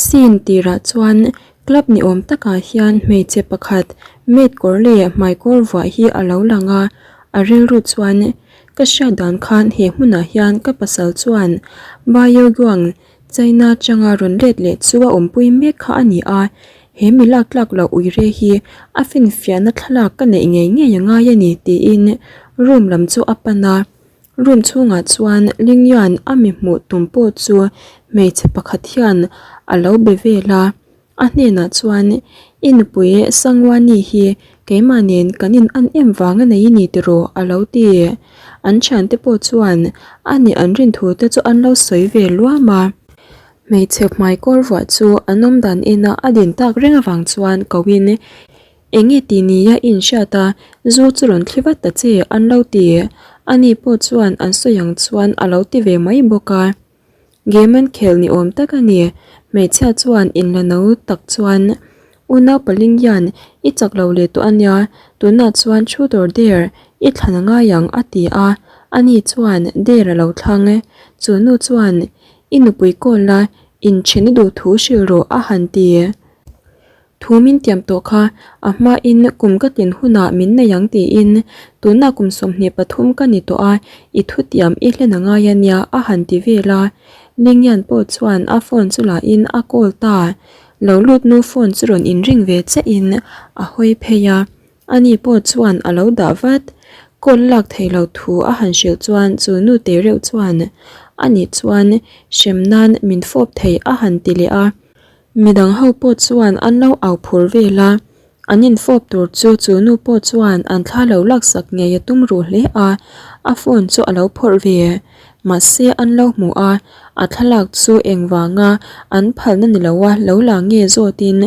Scene tirah chuan club ni awm takah hian hmeichhe pakhat maid kawr leh hmaikawr vuah hi a lo lang a, a rilru chuan ka hriat dan khan he hmunah hian ka pasal chuan Bayoguang China atanga rawn let leh chu a awmpui mek kha a ni a, he mi lak tlak loh uire hi a finfiahna thlalak ka neih ngei ngei a ngai a ni tiin room lam chu a pan a. Room chhungah chuan Lingyan a mi hmuh tum pawh chu hmeichhe pakhat hian a lo be vel a, a hnenah chuan I nupui Sangwani hi keimah nen kan in an em vang a nei i ni tiraw a lo ti. An thiante pawh chuan a nih an rin thu te chu an lo sawi ve luam a. Hmeichhe hmaikawl vuah chu an awmdan ena a din tak reng avang chuan ko in Enge ti nia i inhriat a, zu chu rawn thli vat ta che an lo ti. Ani pawh chuan an sawi ang chuan a lo ti ve mai bawk a. Game an khel ni awm tak a ni. Hmeichhia chuan inla no tak chuan, Unau paling hian i chak lo leh tawh a nia, tunah chuan truth or dare i thlan a ngai ang a ti a. Ani chuan dare a lo thlang. Chu nu chuan, I nupui call la, inthen i duh thu hrilh rawh a han ti. Thu min tiam tawh kha a hmain kum ka tlin hunah min nei ang tiin tunah kum 23 ka ni tawh a, i thu tiam i hlen a ngai a nia a han ti vel a. Lingyan pawh chuan a phone chu lahin a call ta. Lo lut nu phone chu rawn inring ve chiahin a hawi phei a, ani pawh chuan a lo dah vat. Call lak thei lo thu a han hrilh chuan chu nu te reuh chuan ani chuan hrem nan min fawp thei a han ti leh a. Midang ho pawh chuan an lo au phur vel a, an infawp tur chu chu nu pawh chuan an thla lo laksak ngei a tum ruh hle a, a phone chu a lo phawrh ve. Mahse an lo hmu a, a thlalak chu engvanga an phalna ni loa lo la nge zawtin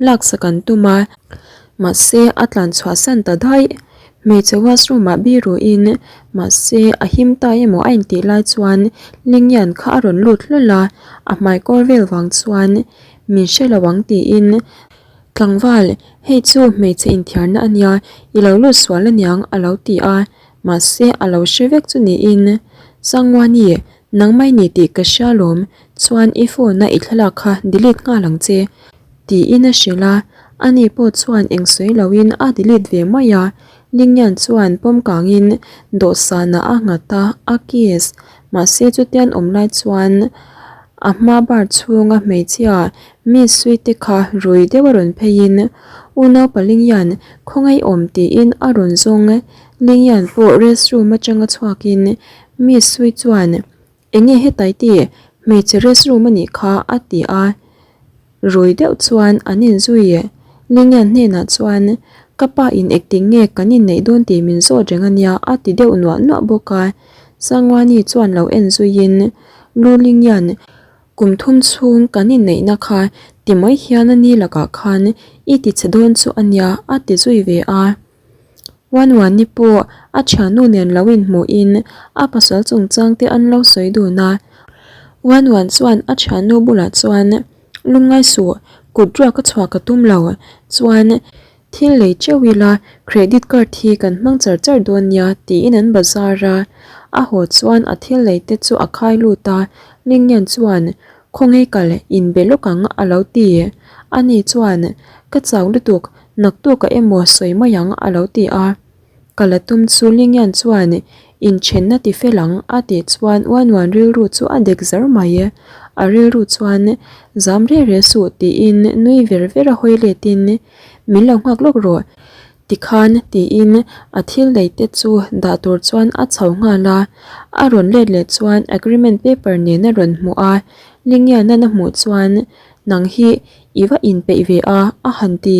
laksak an tum a, mahse a tlan chhuahsan ta daih. Hmeichhe washroom ah biruin mahse a him ta emaw a intih lai chuan Lingyan kha a rawn lut hlawl a, a hmai kawr vel vang chuan min hre lo ang tiin Tlangval, hei chu hmeichhe inthiarna a nia, i lo lut sual aniang a lo ti a, mahse a lo hre vek chu niin Sangwani, nangmah i ni tih ka hria lawm, chuan i phone a i thlalak kha delete nghal ang che. Tiin a hrilh a, ani pawh chuan eng sawi loin a delete ve mai a, Lingyan chuan pawm kangin dawhsanah a nghat a, a kiss. Mahse chutian awm lai chuan a hma bar chhunga hmeichhia mi sui te kha rui deuh a rawn pheiin unau pa Lingyan khawngaih awm tiin a rawn zawng. Lingyan pawh restroom atanga chhuakin mi sui chuan Enge hetai ti, hmeichhe rest room a nih kha a ti a, rui deuh chuan an inzui. Lingyan hnenah chuan ka pa in engtin nge kan inneih dawn tih min zawt reng a nia a ti deuh nuah nuah bawk a. Sangwani chuan lo en zuiin Lu Lingyan kum thum chhung kan inneihna kha ti mai hian a ni lakah khan i ti che dawn chu a nia a ti zui ve a. Wanwani pawh a thiannu nen lo inhmuhin a pasal chungchang te an lo sawi dun a. Wanwan chuan a thiannu bulah chuan lungngai suh, kut ruak a chhuah ka tum lo, chuan thil lei teuh ila credit card hi kan hmang char char dawn nia tiin an bazar a. A haw chuan a thil lei te chu a khai lut a, Lingyan chuan khawngaih kal inbe lawk ang a lo ti. Ani chuan ka chau lutuk Naktuk a emaw sawi mai ang a lo ti a. Ka la tum chu Lingyan chuan inthenna ti fel ang a tih chuan Uanuan rilru chu a dek zar mai. A rilru chuan zam reh reh suh tiin nui ver ver a hawi letin min lo nghak lawk rawh tikhan tiin a thil lei te chu dah tur chuan a chho nghal a. A rawn let leh chuan agreement paper nen a rawn hmuh a. Lingyan-an a hmuh chuan Nang hi i va inpeih ve a, a han ti.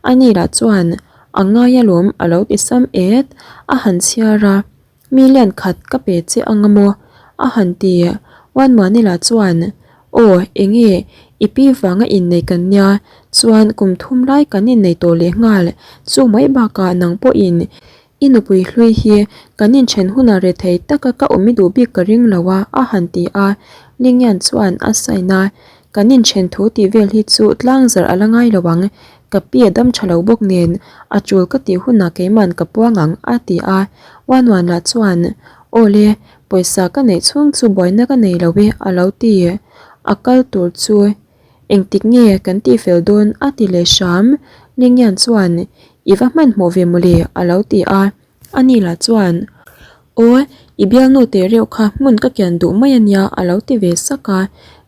Ani lah chuan a ngai alawm a lo ti sam et, a han chhiar a, Million khat ka pe che ang amaw? a han ti. Uanmuani lah chuan, Aw, enge i pi vanga innei kan nia, chuan kum thum lai kan innei tawh lehnghal, chu mai bakah nang pawhin I nupui hlui hi kan inthen hunah rethei taka ka awm i duh bik ka ring lo a, a han ti a. Lingyan chuan a sign a, Kan inthen thu tih vel hi chu tlang zarh a la ngai lo ang, ka pi a dam tha lo bawk nen a tul ka tih hunah keiman ka puang ang, a ti a. Uanuan lah chuan, Aw le, pawisa ka neih chhung chu buaina ka nei lo e, a lo ti. A kal tur chu. Engtik nge kan tihfel dawn a ti leh hram. Lingyan chuan I va hmanhmawh ve mawle a lo ti a. Ani lah chuan Aw, i bialnu teh reuh kha hmun ka kian duh mai a nia a lo ti ve sak a.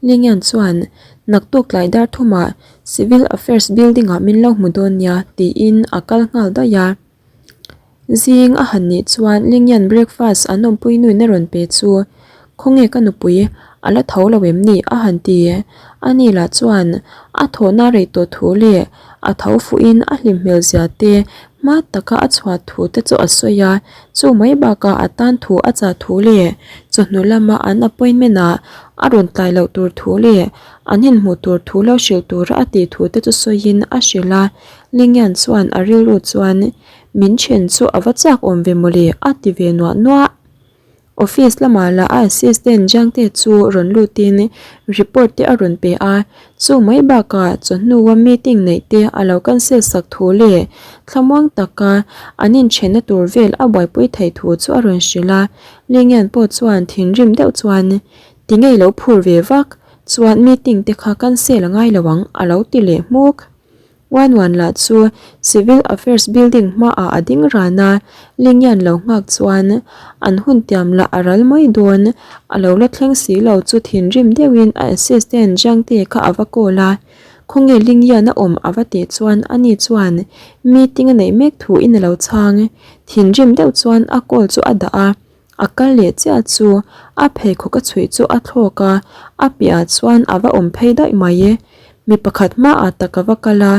Lingyan chuan Naktuk tlai dar thumah Civil Affairs building ah min lo hmu dawn nia tiin a kal nghal daih a. Zing a han nih chuan Lingyan breakfast an awmpui nuin a rawn pe chu, Khawnge ka nupui, a la tho lo em ni? a han ti. Ani lah chuan a thawhna rei tawh thu leh a tho fuhin a hlim hmel zia te hma taka a chhuah thu te chu a sawi a, chu mai bakah a tan thu a chah thu leh chawhnu lama an appointment ah a rawn tlai loh tur thu leh an inhmuh tur thu lo hrilh tura a tih thu te chu sawiin a hrilh a. Lingyan chuan a rilru chuan min then chu a va chak awm ve mawle a ti ve nuah nuah. Office lamah lah a assistant Jiangte chu rawn lutin report te a rawn pe a, chu mai bakah chawhnua meeting neih te a lo cancel sak thu leh thlamuang taka an inthenna tur vel a buaipui theih thu chu a rawn hrilh a. Lingyan pawh chuan thinrim deuh chuan ti ngei lo phur ve vak chuan meeting te kha cancel a ngai lo ang a lo ti leh hmuk. Wan Wan lah chu Civil Affairs building hmaah a ding ran a, Lingyan lo nghak chuan an hun tiam lah a ral mai dawn, a lo la thleng si lo chu thinrim deuhin a assistant Jiangte kha a va call a, Khawnge Lingyan a awm a va tih chuan ani chuan meeting a neih mek thu in a lo chhang, thinrim deuh chuan a call chu a dah a. A kal leh chiah chu a pheikhawk a chhuih chu a thlawk a, a piahah chuan a va awm phei daih mai e. Mi pakhat hmaah tak a va kal a,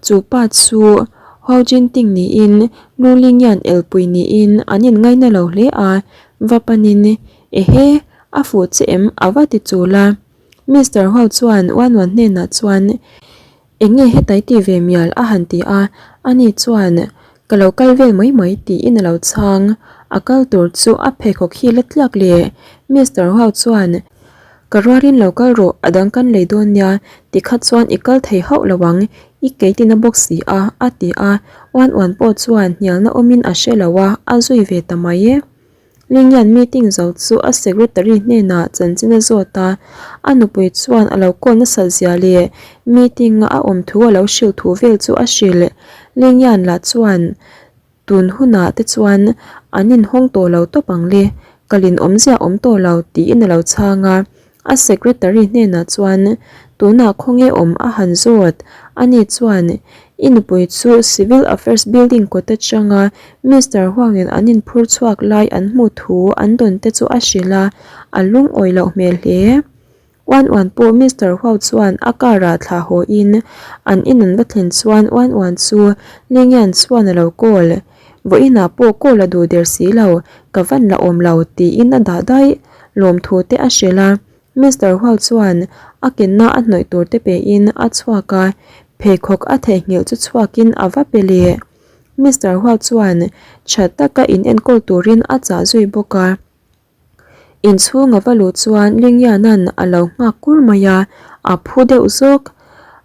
chu pa chu Ho Jinting niin Lu Lingyan elpui niin an inngaina lo hle a, va panin Ehe, a fuh che em? a va ti chul a. Mister Ho chuan Wan Wan hnenah chuan Eng nge hetai ti ve mial a han ti a, ani chuan ka lo kal vel mai mai tiin a lo chhang. A kal tur chu a pheikhawk hi la tliak leh Mister Hau chuan Ka rualin lo kal rawh a dang kan lei dawn nia tikha chuan i kal thei hauh lo ang i keitin a bawk si a a ti a, uan uan pawh chuan hnialna awmin a hre lo a, a zui ve ta mai e. Lingyan meeting zo chu a secretary hnenah chanchin a zawt a, a nupui chuan a lo call nasat zia leh meeting a a awm thu a lo hrilh thu vel chu a hrilh. Lingyan lah chuan tun hunah te chuan an inhawng tawh lo tawp ang le, kalin awmzia awm tawh lo tiin a lo chhang a. A secretary hnenah chuan, Tunah khawnge awm a han zawt? Ani chuan, I nupui chu Civil Affairs building kawt atanga Mister Huangin an inphur chhuak lai an hmuh thu an dawn te chu a hrilh a, a lungawi loh hmel hle. Uan uan pawh Mister Huau chuan a car ah thlah haw in an in an va thlen chuan uan uan chu Lingyan chuan a lo call. Vawiinah pawh call a duh der si lo, ka van la awm lo tiin a dah daih. Lawmthu te a hrilh a, Mister Hual chuan a kenna a hnawih tur te pein a chhuak a, pheikhawk a theihnghilh chu chhuakin a va pe leh. Mister Hual chuan tha taka in enkawl turin a chah zui bawk a. Inchhung a va luh chuan Lingyanan a lo nghak kur mai a, a phu deuh zawk.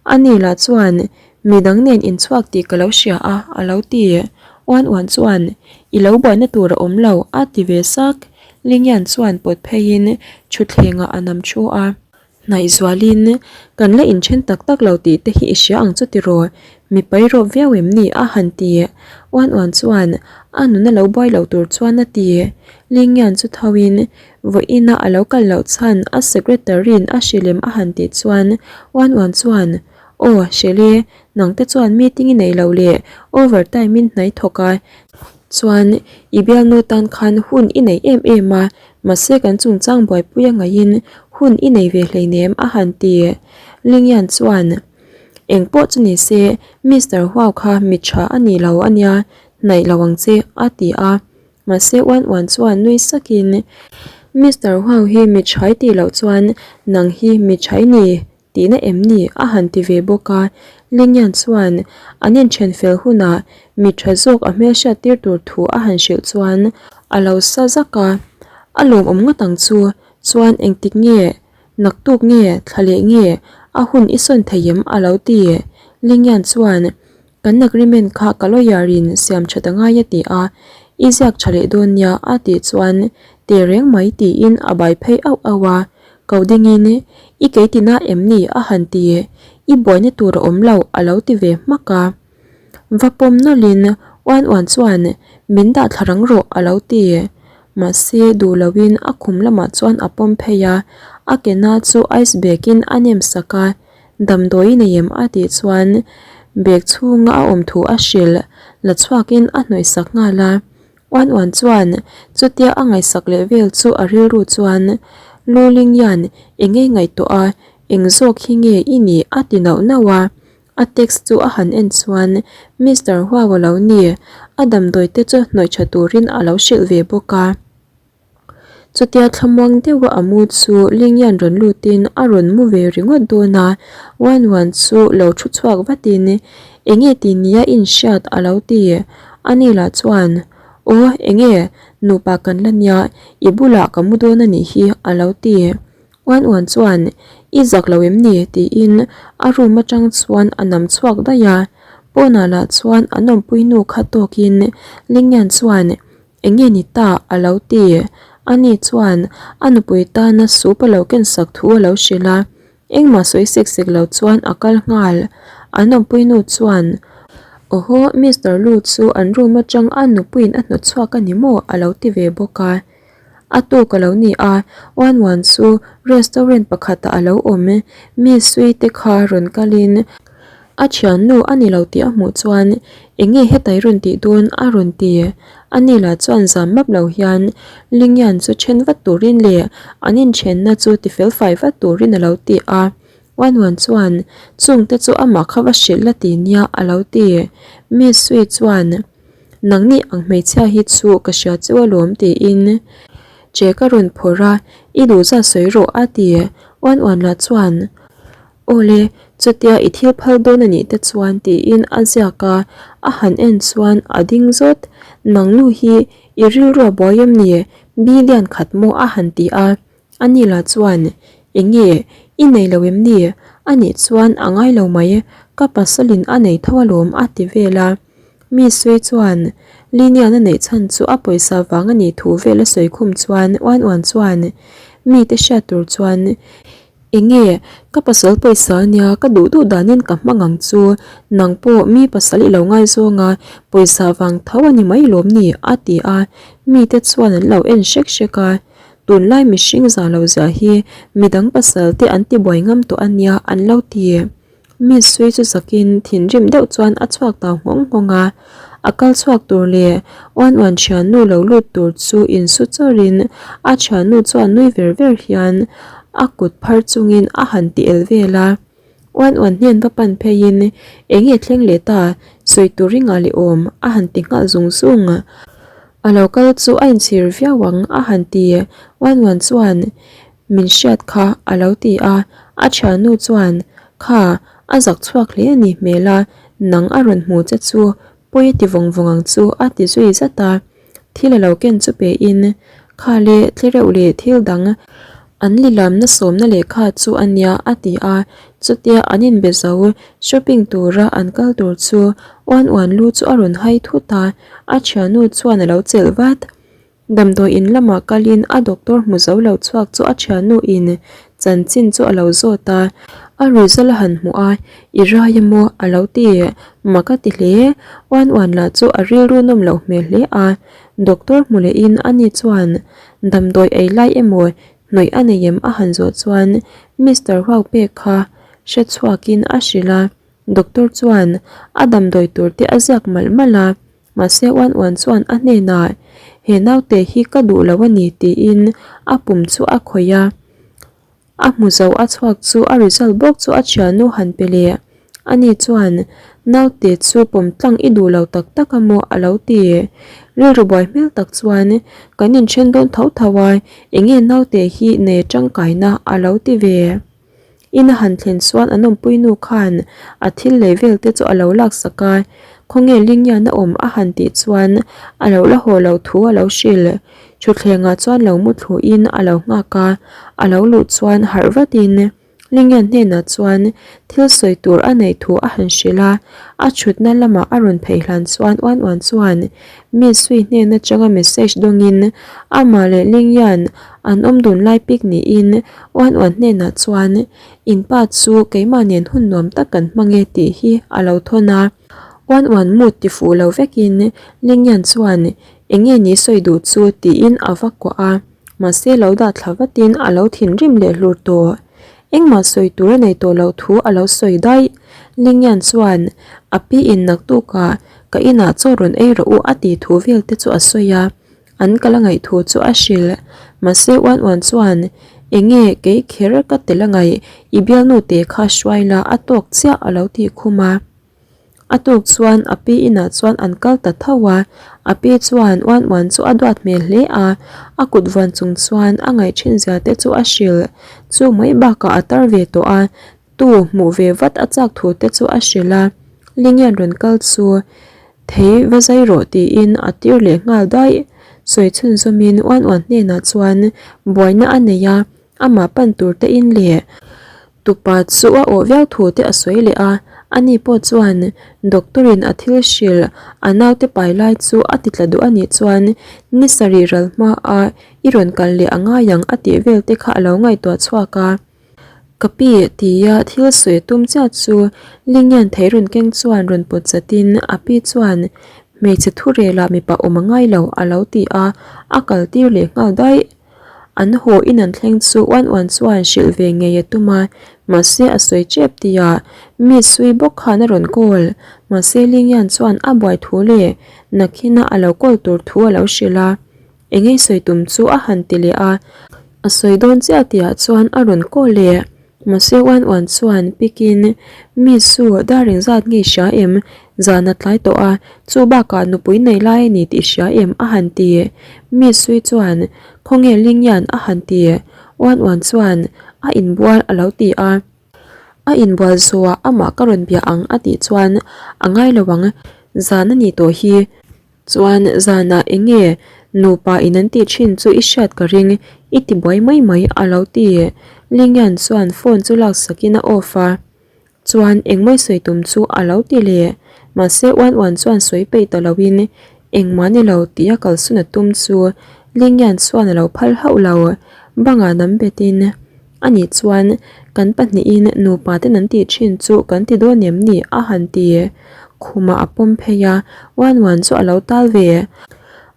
Ani lah chuan Midang nen inchhuak tih ka lo hria a, a lo ti. Uan uan chuan, I lo buaina tur a awm lo, a ti ve sak. Lingyan chuan pawt pheiin thutthlengah a nam thu a. Hnaih zualin, Kan la inthen tak tak lo tih te hi i hria ang chu tiraw? Mi pai rawp viau em ni? a han ti. Uan uan chuan, A nun a lo buai lo tur chuan a ti. Lingyan chu thoin, Vawiina a lo kal loh chhan a secretary-in a hrilhem a han tih chuan Uan uan chuan, Aw, Shelley, nang te chuan meeting i nei lo le, over time in hnai thawk a, chuan i bialnu tan khan hun i nei em em a, mahse kan chungchang buaipui a ngaihin hun i nei ve hleinem a han ti. Lingyan chuan, Eng pawh chu ni se, Mister Huau kha mi tha a ni lo a nia, hnaih lo ang che, a ti a. Mahse uan uan chuan nui sakin, Mister Huau hi mi tha i tih loh chuan nang hi mi tha i ni Tihna em ni? a han ti ve bawk a. Lingyan chuan an inthen fel hunah mi tha zawk a hmelhriat tir tur thu a han hrilh chuan a lo sa zak a. A lawmawm ngawt ang chu. Chuan engtik nge? Naktuk nge? Thla leh nge? A hun i sawn thei em? a lo ti. Lingyan chuan Kan agreement kha ka lawyer in siam that a ngai a ti a, i ziak tha leh dawn nia a tih chuan te reng mai tiin a bai phei auh auh a, ko dingin. I keitina em ni? a han ti. I buaina tur a awm lo, a lo ti ve hmak a. Va pawm nawlhin uan uan chuan min dah thla rang rawh a lo ti. Mahse duh loin a khum lamah chuan a pawm phei a, a ke na chu ice bag in a nem sak a, damdawi nei em a tih chuan bag chhunga a awm thu a hrilh la chhuakin a hnawih sak nghal a. Uan uan chuan chutia a ngaihsak leh vel chu a rilru chuan Luling hian eng nge ngaihtuah a, eng zawk hi nge i nih a ti nauh nauh a. A text chu a han en chuan Mister Huau a lo ni, a damdawi te chu hnawih tha turin a lo hrilh ve bawk a. Chutia thlamuang deuha a mu chu Lingyan rawn lutin a rawn mu ve ringawt dawn a, Wan Wan chu lo thu chhuak vatin Enge ti nia inhriat a lo ti. Ani lah chuan Aw enge nupa kan la nia, i bulah ka mu dawn a nih hi a lo ti. Uan uan chuan, I zak lo em ni? tiin a room atang chuan a nam chhuak daih a. Pawnah lah chuan an awmpui nu kha tawkin Lingyan chuan, Eng nge ni ta? a lo ti. Ani chuan a nupui tana soup a lo ken sak thu a lo hrilh a. Engmah sawi sek sek lo chuan a kal nghal. An awmpui nu chuan, Awhaw, Mister Lu chu an room atang a nupuiin a hnawt chhuak a ni maw? a lo ti ve bawk a. A tuk a lo ni a, Wan Wan chu restaurant pakhatah a lo awm. Mi sui te kha rawn kalin a thiannu a ni lo tih a hmuh chuan eng nge hetai rawn tih dawn a rawn ti. Ani lah chuan zam map lo hian Lingyan chu then vat turin leh an inthenna chu tifel fai vat turin a lo ti a. Wan Wan chuan chungte chu amah kha va hrilh la ti nia a lo ti. Mi sui chuan. Nangni ang hmeichhia hi chu ka hria cheu alawm tiin che ka rawn phawrh a, i duh zat sawi rawh a ti. Uan uan lah chuan Awle, chutia i thil phal dawn a nih te chuan tiin a ziak a, a han en chuan a ding zawt. Nang nu hi i rilru a buai em ni? Billion khat maw a han ti a. Ani lah chuan, Enge, i nei lo em ni? A nih chuan a ngai lo mai, ka pasalin a nei tho alawm a ti vel a. Mi sawi chuan, Linian a neih chhan chu a pawisa vang a nih thu vel a sawi khum chuan uan uan chuan, Mite hriat tur chuan, Enge, ka pasal pawisa ania, ka duh duh danin ka hmang ang chu, nang pawh mi pasal i lo ngaizawng a, pawisa vang tho a ni mai lawm ni? a ti a, mite chuan an lo en hrek hrek a. Tunlai mihring zah lo zia hi midang pasal te an ti buai ngam tawh a nia an lo ti. Mi sui chu zakin thinrim deuh chuan a chhuak tau nghawng nghawng a. A kal chhuak tur leh uan uan thiannu lo lut tur chu insu chawrin a thiannu chuan nui ver ver hian a kut phar chungin a han ti el vel a. Uan uan hnen va pan pheiin eng nge thleng leh ta sawi tur i ngah leh awm a han ti nghal zung zung. A lo kal chu a inchhir viau ang a han ti. Uan uan chuan min hriat kha a lo ti a, a thiannu chuan kha a zak chhuak hle a ni hmel a, nang a rawn hmu che chu pawi a ti vawng vawng ang chu a ti zui zat a. Thil a lo ken chu pe in kha leh tlereuh leh thil dang an lilamna sawmna lehkha chu a nia a ti a, chutia an inbe zo shopping tura an kal tur chu uan uan lu chu a rawn hai thut a, a thiannu chuan a lo chelh vat. Damdawi in lamah kalin a doctor hmu zo lo chhuak chu a thiannu in chanchin chu a lo zawt a, a result a han hmuh a, i rai emaw a lo ti mak a ti hle, uan uan lah chu a rilru nawm loh hmel hle a, doctor hmu leh in ani chuan damdawi ei lai emaw hnawih a nei em a han zawh chuan Mister Huau pek kha hre chhuak in a hrilh a, doctor chuan a damdawi tur te a ziak malh malh a. Mahse uan uan chuan a hnenah, He naute hi ka duh lo a ni tiin a pum chu a khawih a. A hmu zo a chhuak chu a result bawk chu a thiannu han pe leh. Ani chuan, Naute chu pawm tlang i duh lo tak tak a maw? a lo ti. Rilru buai hmel tak chuan, Kan inthen dawn tho tho a, enge naute hi nei tangkaina a lo ti ve. Ina han thlen chuan an awmpui nu khan a thil lei vel te chu a lo laksak a, khawnge Lingyan a awm a han tih chuan a lo la haw lo thu a lo hrilh. Thutthlengah chuan lo mu thluin a lo nghak a, a lo luh chuan harh vatin. Lingian hnenah chuan thil sawi tur a neih thu a han hrilh a, a thutna lamah a rawn phei hlan chuan uan uan chuan mi Sui hnen atanga message dawngin amah leh Lingyan an awm dun lai pik niin uan uan hnenah chuan in pa chu keimah nen hun nuam tak kan hmang e tih hi a lo thawn a. Uan uan mut ti fuh lo vekin Lingyan chuan eng nge ni sawi duh chu tiin a va kuah a. Mahse lo dah thla vatin a lo thinrim leh hlur tawh. Engmah sawi tur a nei tawh loh thu a lo sawi daih. Lingyan chuan a pi in naktukah ka inah chaw rawn ei rawh u a tih thu vel te chu a sawi a, an kal a ngaih thu chu a hrilh. Mahse uan uan chuan eng nge kei kher ka tel a ngaih i bialnu te kha hruai la a tawk chiah a lo tih khum a. A tuk chuan a pi inah chuan an kal ta tho a, a pi chuan uan uan chu a duat hmel hle a, a kut vuan chung chuan a ngaih thin zia te chu a hrilh. Chu mai bakah a tar ve tawh a, tu hmuh ve vat a chak thu te chu a hrilh a, Lingian rawn kal chu thei va zai rawh tiin a tir leh nghal daih. Sawi chhunzawmin uan uan hnenah chuan buaina a nei a, Amah pan tur te in leh tupa chu a awh viau thu te a sawi leh a, ani pawh chuan doctor in a thil hrilh a naute pai lai chu a ti tla duh a nih chuan ni sarih ral hma a i rawn kal leh a ngai ang a tih vel te kha a lo ngaihtuah chhuak a. Ka pi tia thil sawi a tum chiah chu Lingian thei rawn keng chuan rawn pawt chat in a pi chuan hmeichhe thu rel ah mipa awm a ngai lo a lo ti a, a kal tir leh nghal daih. An haw in an thleng chu uan uan chuan hrilh ve ngei a tum a, mahse a sawi tep tihah mi sui bawk khan a rawn call. Mahse Lingyan chuan a buai thu leh nakhina a lo call tur thu a lo hrilh a, engei sawi tum chu a han ti leh a, a sawi dawn chiah tihah chuan a rawn call leh. Mahse uan uan chuan pikin mi su dar engzat nge i hria em? Zan a tlai tawh a, chu bakah nupui nei lai a ni tih i hria em? a han ti. Mi sui chuan khawnge Lingyan a han ti. Uan uan chuan a inbual a lo ti a. A inbual zawhah amah ka rawn bia ang a tih chuan a ngai lo ang, zan a nih tawh hi. Chuan zanah eng nge nupa in an tih thin chu i hriat ka ring, i ti buai mai mai a lo ti. Lingyan chuan phone chu laksakin a off a, chuan engmai sawi tum chu a lo ti leh. Mahse uan uan chuan sawi peih ta loin engmah ni lo tih a kalsun a tum chu Lingyan chuan a lo phal hauh lo. Bangah nam betin. A nih chuan kan pahnihin nupa ten an tih thin chu kan ti dawn em ni? a han ti. Khumah a pawm phei a, uan uan chu a lo tal ve.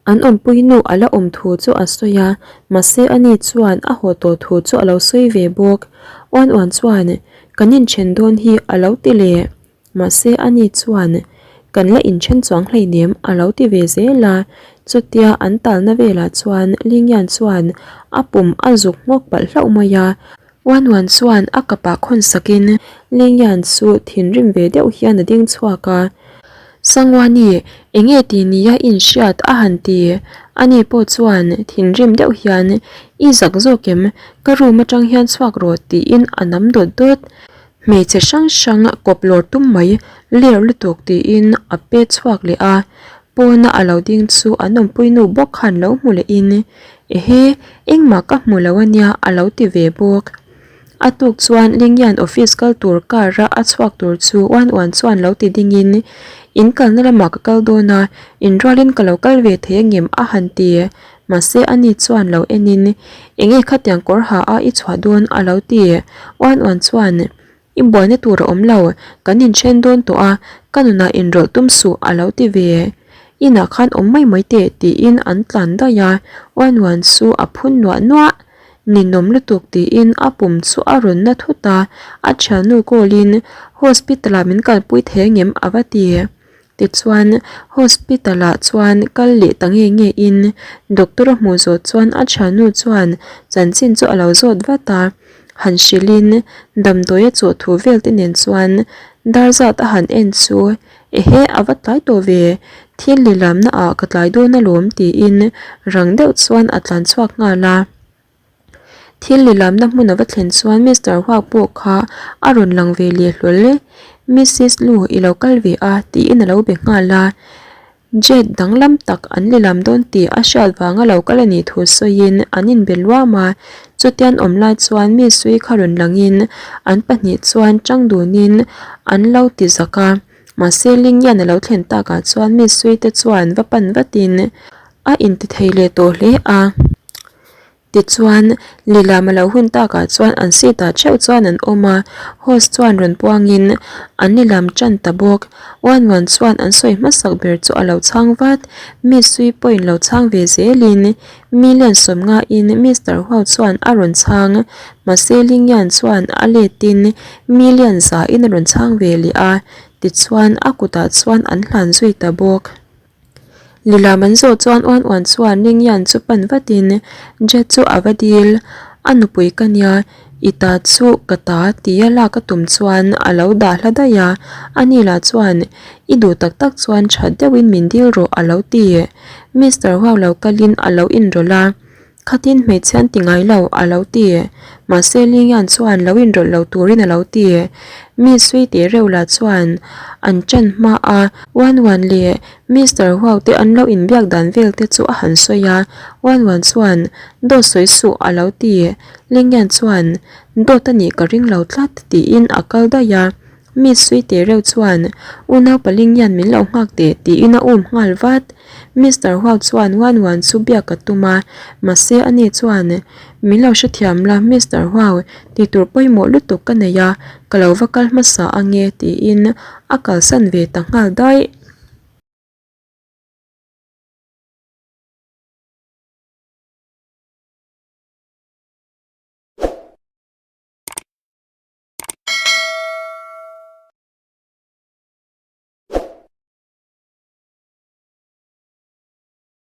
An awmpui nu a la awm thu chu a sawi a, mahse ani chuan a haw tawh thu chu a lo sawi ve bawk. Uan uan chuan kan inthen dawn hi a lo ti leh. Mahse ani chuan, Kan la inthen chuang hleinem a lo ti ve zel a. Chutia an talna velah chuan Lingyan chuan a pum a zuk nghawk palh hlauh mai a. Uan Uan chuan a kapah khawn sakin Lingyan chu thinrim ve deuh hian a ding chhuak a. Sangwani, enge ti nia inhriat a han ti. Ani pawh chuan thinrim deuh hian, I zak zawk em? Ka room atang hian chhuak rawh tiin a nam dawt dawt. Hmeichhe hrang hrang kawp lawr tum mai ler lutuk tiin a pet chhuak leh a, pawna a lo ding chu an awmpui nu bawk khan lo hmu leh in ehe engmah ka hmu lo ania a lo ti ve bawk. A tuk chuan Lingyan office kal tur car a a chhuak tur chu uan uan chuan lo ti ding in in kalna lamah ka kal dawn a inrualin ka lo kal ve thei angem a han ti. Mahse ani chuan lo en in, Enge khatiang kawr ha a i chhuah dawn a lo ti. Uan uan chuan, I buaina tur a awm lo, kan inthen dawn tawh a, ka nunah inrawlh tum suh a lo ti ve. Inah khan awm mai mai teh tiin an tlan daih a, uan uan chu a phun nuah nuah. Ninawm lutuk tiin a pum chu a rawn na thut a, a thiannu call in hospital ah min kalpui thei angem a va ti. Tichuan, hospital ah chuan kal leh ta nge nge in doctor a hmuh zawh chuan a thiannu chuan chanchin chu a lo zawt vat a, han hrilh in damdawi a chawh thu vel te nen chuan dar zat a han en chu ehe a va tlai tawh ve, thil lilamna ah ka tlai dawn alawm tiin rang deuh chuan a tlan chhuak nghal a. Thil lilamna hmun a va thlen chuan Mister Huak pawh kha a rawn lang ve leh hlawl e. Missis Lu i lo kal ve a tiin a lo be nghal a. Jet danglam tak an lilam dawn tih a hriat vanga lo kal a nih thu sawiin an inbe luam a, chutian awm lai chuan mi sui kha rawn langin an pahnih chuan tang dunin an lo ti zak a, mahse Lingyan a lo thlen takah chuan mi sui te chuan va pan vatin a intithei leh tawh hle a. Tichuan, lilam a lo hun takah chuan an seat ah theuh chuan an awm a, host chuan rawn puangin an lilam tan ta bawk. Uan uan chuan an sawi hmasak ber chu a lo chhang vat, Miss Sui pawhin lo chhang ve zelin million sawmngain Mister Huau chuan a rawn chhang, mahse Lingyan chuan a letin million zain a rawn chhang ve leh a, tichuan a kutah chuan an hlan zui ta bawk. Lilam an zawh chuan uan uan chuan Lingyan chu pan vatin Jet chu a va dil, A nupui ka nia, i ta chu ka ta tia lak a tum chuan a lo dah hla daih a, ani lah chuan I duh tak tak chuan that deuhin min dil rawh a lo ti. Mister Huau lo kalin a lo inrawlh a. Khatin hmeichhe an ti ngai lo, a lo ti. Mahse Lingyan chuan lo inrawlh lo turin a lo ti. Mi sui tih reuh lah chuan an ṭan hma a, Wan Wan leh Mister Huau te an lo inbiak dan vel te chu a han sawi a, Wan Wan chuan dawt sawi suh a lo ti. Lingyan chuan dawt a nih ka ring lo tlat tiin a kal daih a. Mi sui teh reuh chuan, Unau paling hian min lo nghak teh tiin a um nghal vat. Mister Huau chuan Wan Wan chu biak a tum a, mahse ani chuan, Min lo hrethiam la Mister Huau, ti tur pawimawh lutuk ka nei a, ka lo va kal hmasa ange tiin a kalsan ve ta nghal daih.